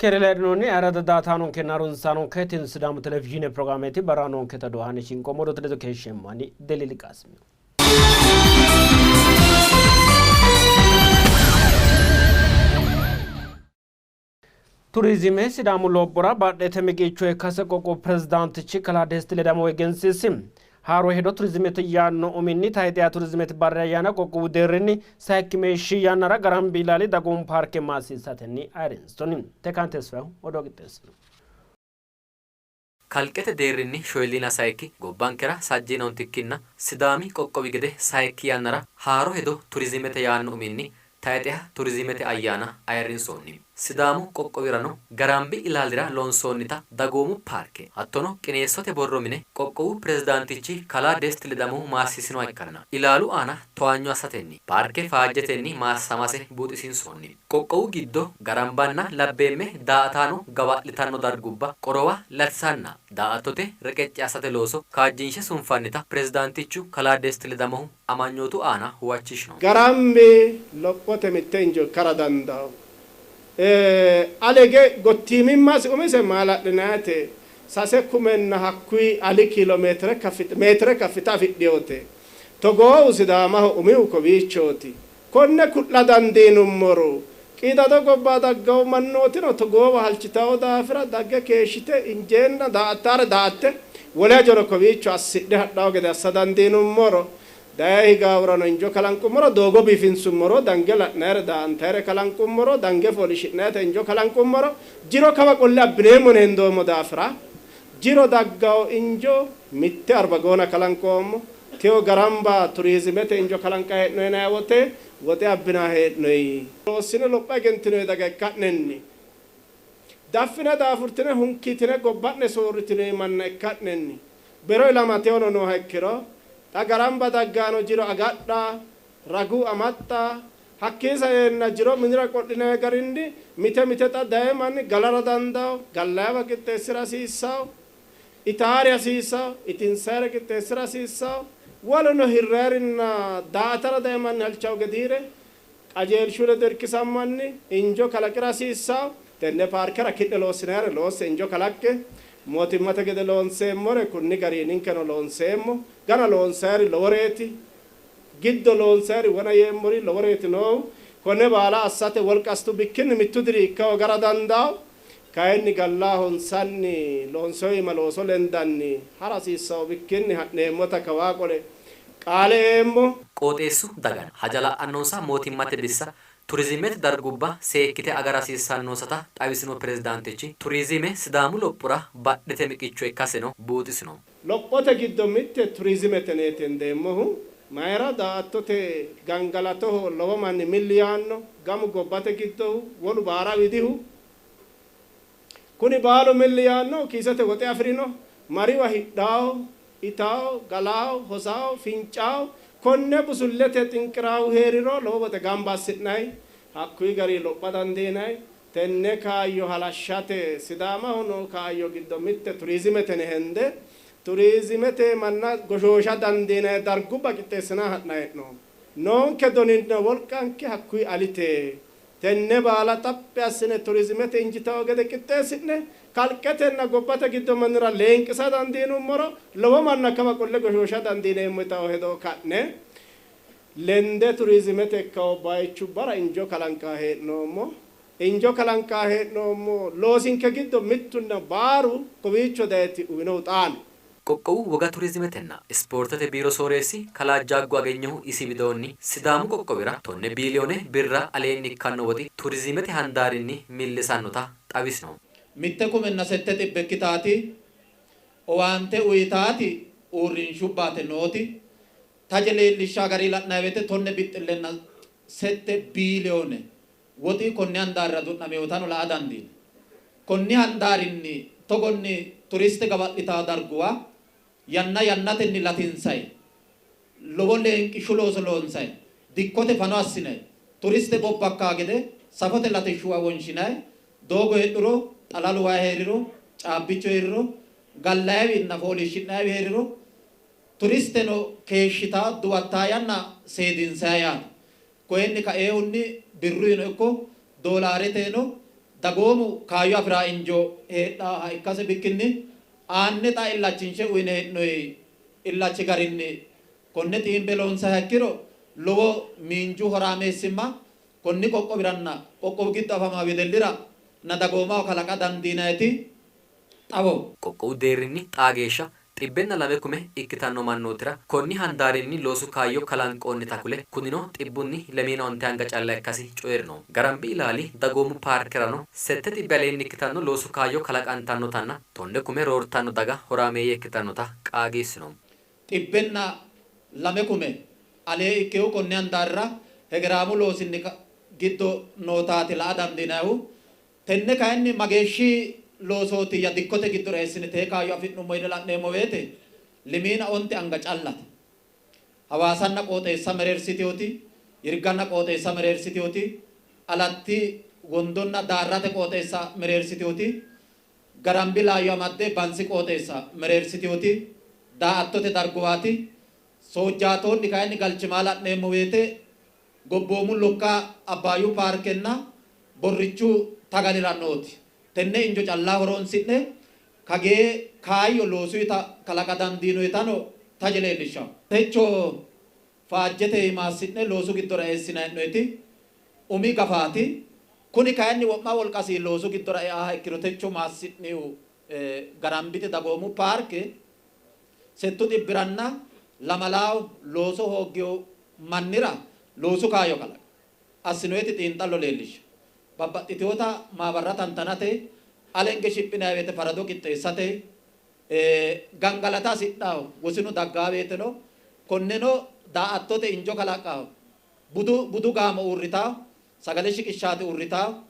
Keere leedhinoonni ayirrado daatanonkenna harunsaanonke tini Sidaamu televizhiine pirogiraameeti barra noonketa dohani shinqoommo odote ledo keeshsheemmo ani Deliili Qaasimiyo. Turizime Sidaamu lophora badhete miqicho ikkase qoqqowu pirezidaantichi kalaa Desti Ledamo egensiisi. Haaro hedo turizimete yaanno uminni tayxeha turizimete barri ayyaana qoqqowu deerrinni sayikki meeshshi yannara Garambi Ilaali dagoomu paarke maassiisatenni ayirrinsoonni. Tekaan Tesfayehu odoo qixxeessino. Kalqete deerrinni shoyilliina sayikki, gobbankera sajjiina ontikkinna Sidaami qoqqowi gede sayikki yannara haaro hedo turizimete yaanno uminni tayxeha turizimete ayyaana ayirrinsoonni. Sidaamu qoqqowirano Garambi Ilaalira loonsoonnita dagoomu paarke hattono qineessote borro mine qoqqowu pirezidaantichi kalaa Dest Ledamohu maassiisinoha ikkanna ilaalu aana towaanyo assatenni paarke faajjetenni maassamase buuxisiinsoonni. Qoqqowu giddo Garambanna labbeemme daa''ataano gawa'litanno dargubba qorowa, latisanna daa''attote reqecci assate looso kaajjinshe sunfannita pirezidaantichu kalaa Dest Ledamohu amanyootu aana huwachishino. Garambi lophote mitte injo ikkara dandawo. Alege gottiimimmasi umise maala'linayite, sase kumenna hakkuyi ali kiilomeetire meetire kaffita afidhinote. Togoohu Sidaamaho umihu kowiichooti. Konne ku'la dandiinummoro, qiidado gobba daggawo mannootino togoowa halchitawo daafira dagge keeshshite injeenna daa''attaare daa''atte wole hajono kowiicho assidhe hadhawo gede assa dandiinummoro, daye higaawurano injo kalanqummoro, doogo biifinsummoro, dange la'nayire daa''antayire kalanqummoro, dange fooliishshi'nayite injo kalanqummoro, jiro kawa qolle abbineemmo yine hendoommo daafira jiro daggawo injo mitte Arbagoona kalanqoommo. Tewo Garamba turizimete injo kalanqayi hee'noyi yinanni wote woxe abbinanni hee'noyi. Loossine lopha egentinoyi daga ikka'nenni, daffine daafurtine hunkiitine gobba'ne soorritinoyi manna ikka'nenni, bero ilama tewono nooha ikkiro, xa Garamba daggaano jiro agadha, ragu amaxxa, hakkii saeenna jiro minira qo'linayi garinni mite mite xa daye manni galara dandawo, gallayiwa qixxeessira hasiissawo. Itaare hasiissawo, itinsayire qixxeessira hasiissawo, woluno hirrayirinna daa''atara dayi manni halchawo gediire qajeelshu ledo irkisammanni injo kalaqira hasiissawo. Tenne paarkera ki'ne loossinayire loosse injo kalaqqe, mootimmate gede loonseemmore kunni garinni ninkeno loonseemmo. Gana loonsayiri loworeeti, giddo loonsayiri wona yeemmori loworeeti noohu. Konne baala assate wolqa assitu bikkinni mittu diri ikka hoogara dandawo. Kayinni galla honsanni loonsoyima looso lendanni ha'ra hasiissanno bikkinni ha'neemmota kawaa qole qaale eemmo. Qooxeessu dagano haja la'annonsa mootimmate bissa turizimete dargubba seekkite agara hasiissannonsata xawisino pirezidaantichi, turizime Sidaamu lophora badhete miqicho ikkaseno buuxisino. Lophote giddo mitte turizimete yeneeti hendeemmohu. Mayira daa''attote gangalatoho lowo manni milli yaanno, gamu gobbate giddohu, wolu baara widihu. Kuni baalu milli yaannohu kiisete woxe afi'rino, mariwa hidhawo, itawo, galawo, hosawo, fincawo, konne busullete xinqiraahu hee'riro lowo woxe gamba assi'nanni, hakkuyi garinni lopha dandiinanni. Tenne kaayyo halashshate Sidaamaho noo kaayyo giddo mitte turizimete yine hende turizimete manna goshoosha dandiinanni dargubba qixxeessinanni ha'nanni hee'noommo. Noonke doninna wolqanke hakkuyi alite. Tenne baala xaphi assine turizimete injitanno gede qixxeessi'ne kalqetenna gobbate giddo mannira leenqisa dandiinummoro lowo manna kawa qolle goshoosha dandiineemmo yitanno hedo ka'ne lende turizimete ikkanno bayichubbara injo kalanqanni hee'noommo. Injo kalanqanni hee'noommo loosinke giddo mittunna baaru kowiicho dayeti uwinohu xaano. Qoqqowu Woga Turizimetenna Ispoortete Biiro Sooreessi Kalaa Jaaggo Agenyehu isi widoonni, Sidaamu qoqqowira tonne biiliyoone birra aleenni ikkanno woxi turizimete handaarinni millisannota xawisino. Mitte kumenna sette xibbe ikkitaati owaante uytaati uurrinshubbate nooti taje leellishshaa gari la'nanni woyte tonne bixxillenna sette biiliyoone woxi konni handaarira du'naminotano la'a dandiinanni. Konni handaarinni togonni turiste gawa'litanno darguwa yanna yannatenni latinsanni, lowo leenqishshu looso loonsanni, dikkote fano assinanni, turiste bobbakkanno gede safote latishshuwa wonshinanni, doogo heedhuro, xalalu wayi hee'riro, caabbichu hee'riro, gallayiwinna fooliishshi'nayiwi hee'riro turisteno keeshshitanno, duwattanno yanna seedinsanni yaate. Koyenni kaeehunni birruyino ikko doolaareteno Dagoomu kaayyo afi'ra injo heedhaaha ikkase bikkinni aane xa illachinshe uyine hee'noyi illachi garinni konne xiimbe loonsayiha ikkiro lowo miinju horaameessimma konni qoqqowiranna qoqqowu giddo afama wedellira na dagoomaho kalaqa dandiinayiti xawo. Qoqqowu deerrinni xaa geeshsha 102 kume ikkitanno mannootira konni handaarinni loosu kaayyo kalanqoonnita kule, kunino xibbunni lemiina onte anga calla ikkasi coyi'rino. Garambi Ilaali dagoomu paarkerano 700 aleenni ikkitanno loosu kaayyo kalaqantannotanna 10 kume roortanno daga horaameeyye ikkitannota qaagiissino. 102 kume alee ikkehu konni handaarira hegeraamu loosinni giddo nootaati la'a dandiinannihu. Tenne kayinni mageeshshi loosootiyya dikkote giddora eessine tee kaayyo afi'nummo yine la'neemmo woyte lemiina onte anga callate. Hawaasanna qooxeessa mereersiteoti, Yirganna qooxeessa mereersiteoti, Alatti Wondonna Daarrate qooxeessa mereersiteoti, Garambi Laayyo amadde Bansi qooxeessa mereersiteoti daa''attote darguwaati. Soojjaatoonni kayinni galchimaa la'neemmo woyte gobboomu Lokka Abbaayyu paarkenna Borrichu tagalira nooti. Tenne injo calla horoonsi'ne kagee kaayyo loosuyita kalaqa dandiinoyitano taje leellishshanno. Techo faajjete maassi'ne loosu giddora eessinanni hee'noyiti umi gafaati. Kuni kayinni wo'ma wolqasi loosu giddora eaha ikkiro techo maassi'nihu Garambite dagoomu paarke settu xibbiranna lamalaawo looso hooggiyo mannira loosu kaayyo kalaqa assinoyiti xiinxallo leellishsha. Babbaxxitinota maabarra tantanate, alenge shiphinanni woyte farado qixxeessate, gangalata hasidhanno wosinu daggaa woyteno konneno daa''attote injo kalaqqanno, budu budu gaamo uurritanno, sagale shiqishshaati uurritanno,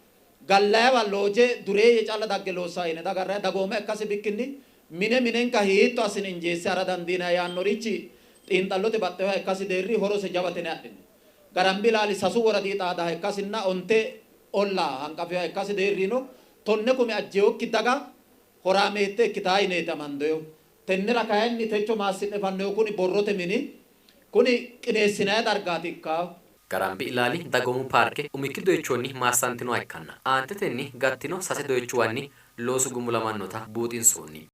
gallayiwa looje dureeyye calla dagge loossanno yine dagarranni dagooma ikkasi bikkinni mine minenka hiitto assine injeesse ha'ra dandiinanni yaannorichi xiinxallote baxxinoha ikkasi deerri horose jawate yine adhino. Garambi Ilaali sasu woradi xaadaha ikkasinna onte ollaa hanqafinoha ikkasi deerrino 10 kume ajjewokki daga horaameette ikkitaa yineeti amandoyihu. Tennera kayinni techo maassi'ne fannoyihu kuni borrote mini kuni qineessinanni dargaati ikkaahu. Garambi Ilaali dagoomu paarke umikki doyichonni maassantinoha ikkanna aantetenni gattino sase doyichuwanni loosu gumulamannota buuxinsoonni.